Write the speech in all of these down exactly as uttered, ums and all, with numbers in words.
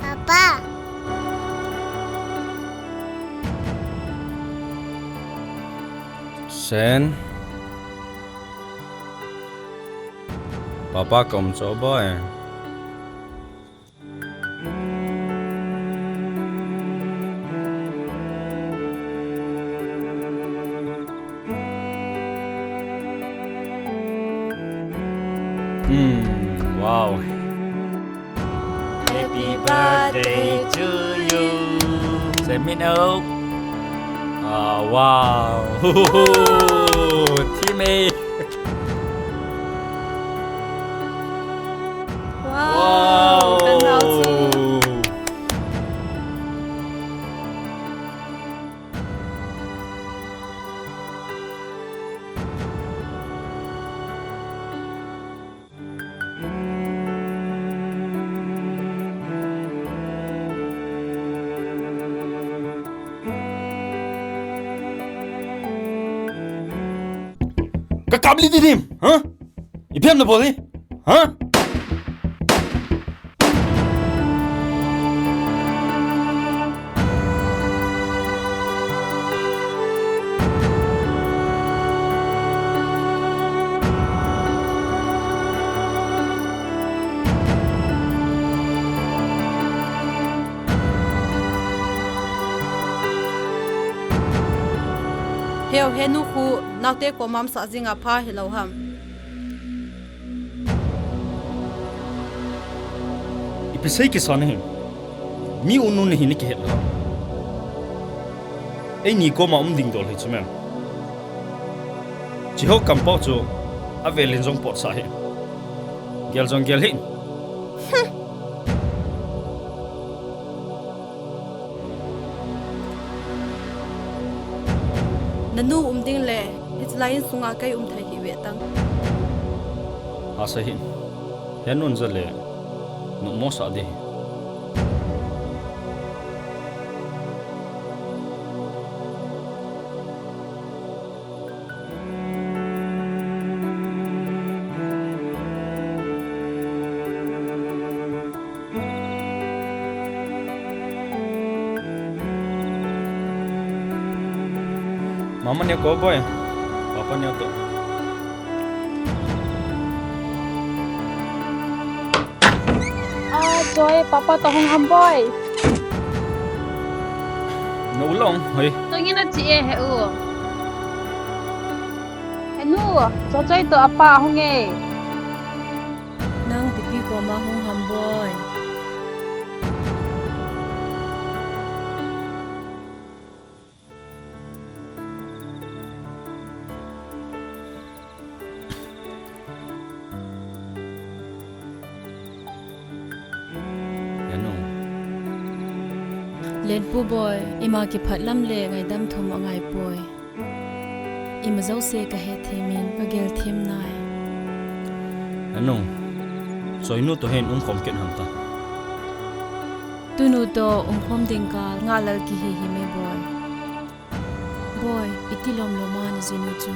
Papa. Sen. Papa ka um cho boy. Hmm, wow. Happy birthday to you. Say me no. Ah, wow. Teammate. Wow, wow. Kan hao chu. Ka kap li ti dim, ha? Ipi ham na bol hi, ha? Heu, henu khu, naote koma umsah jing a pha hilou ham. Ipi sei kisa nahi. Mi unu nahi na kihet lou. Eini koma um ding dol hi chu mem. Chiho kampau chu avelin jong potsah hi. Gel jong gel hi. Nanu um ding le, hiche lai insunga kei um thei hi ve tang. Asa hi. Henun ja le, numo sa di. Mama neo ko boy. Papa neo to. Ah, Joy, Papa to hung ham boy. No long, hoi. To ngi na chi e he u. He nu, Joy to apa hung e. Nang pipi koma hung ham boy. Henu. Lenpu boy, ima kiphat lam le ngaidam thum angai poi. Ima jouse kahe them in, kagel them nai. Henu, Choinu to hin umkhom kit hon ta. Tunu to umkhom ding kal, ngalal kihi him e boy. Boy, iti lom lom a na jinu chu.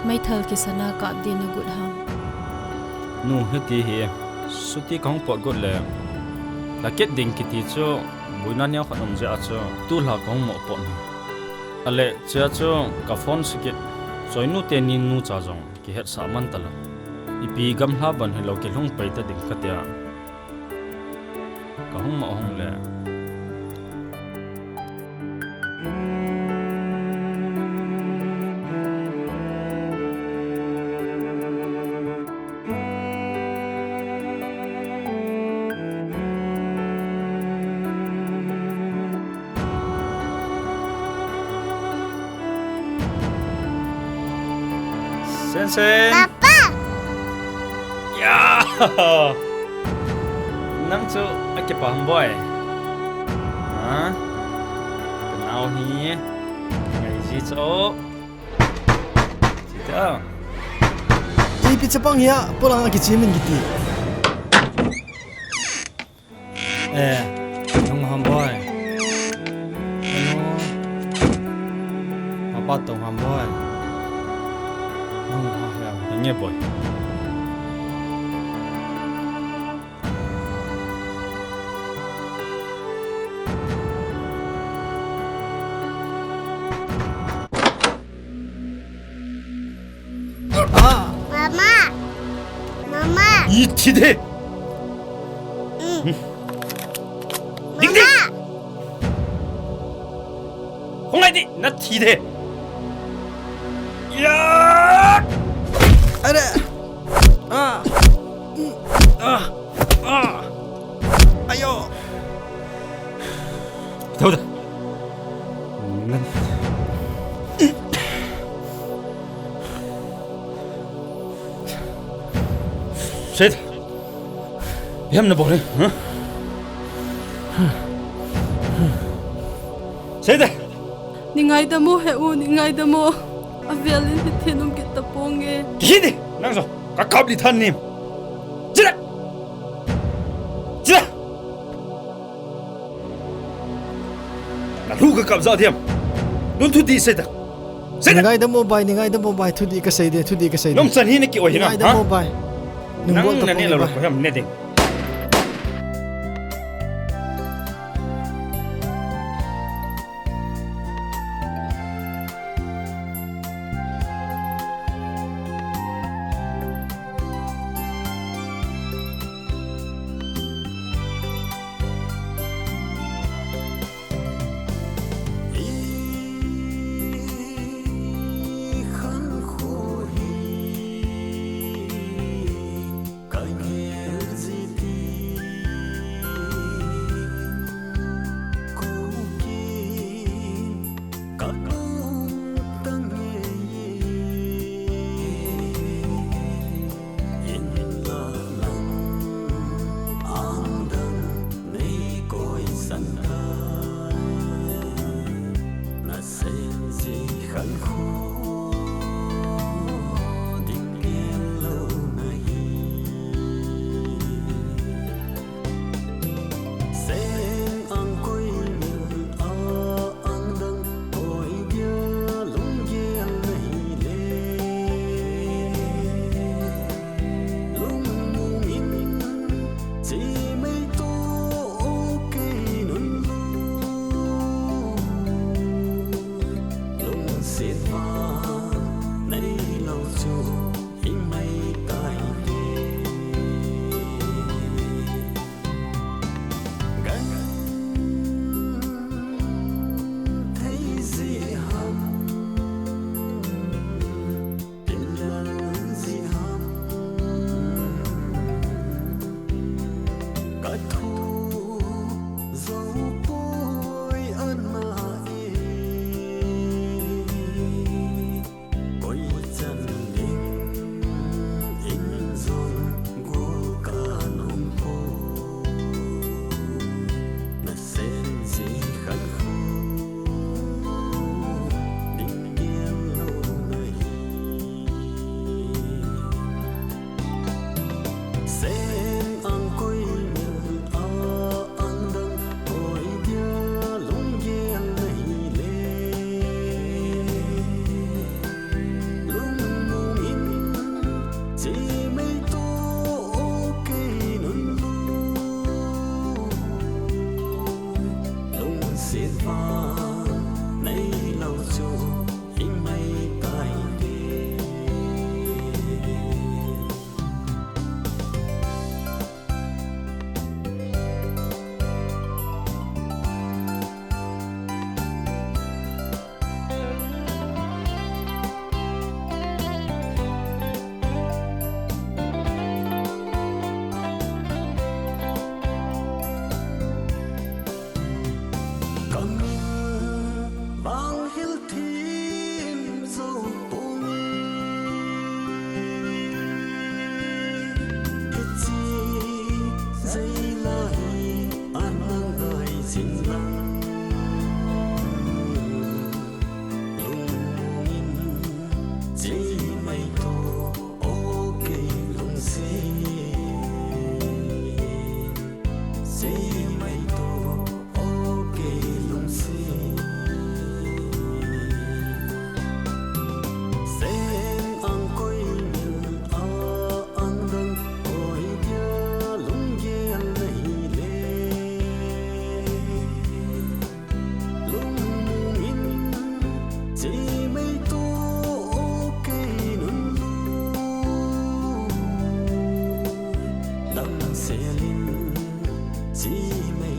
Meithal kisana kap ding na got ham. Nu, hiti hi, suti kahung pot got le. Laket ding kiti chu, buina neo khat um jeh a chu, tulha kahung mo pot ni. Ale, chea chu, ka phone sikit, Choinu teni nu cha jong, kihetsah man talou. Ipi gamla ban hilou kilhung pei ta ding katia. Kahung ma hung le. Sen Sen. Papa. Ya. Nang chu akipah ham boi? Ha? Ka nao hi. Ngai ji chu. Sita. Ipi chapang hia, polang akichimin kiti. Eh, nung ham boi. Nung. Papa tong ham boi. Nung ha hia. Nge boi. Ah. Mama. Mama. Ithi de. Mm. Ding ding. Mama. Hung lai di, nathi de. Ya. Are. Ah. Ah. Ah. Ayo. Tau da. Seta. Ipi ham nabol hi, ha? Seta. Nei ngaidam o he u, nei ngaidam o. Avel in hitin um kit taponge. Kihi di, nang jo. Kakap lih than nim. Chila. Chila. Nalhu kakap jat hiam. Tun thudih seita. Seita. Nei ngaidam o bai, nei ngaidam o bai, thudih kasei de, thudih kasei de. Nom chan hi naki oi hi na, ha? Nei ngaidam o bai. Nang nung bol ta nane pong la bai. Lo ko hiam ne ding. Ime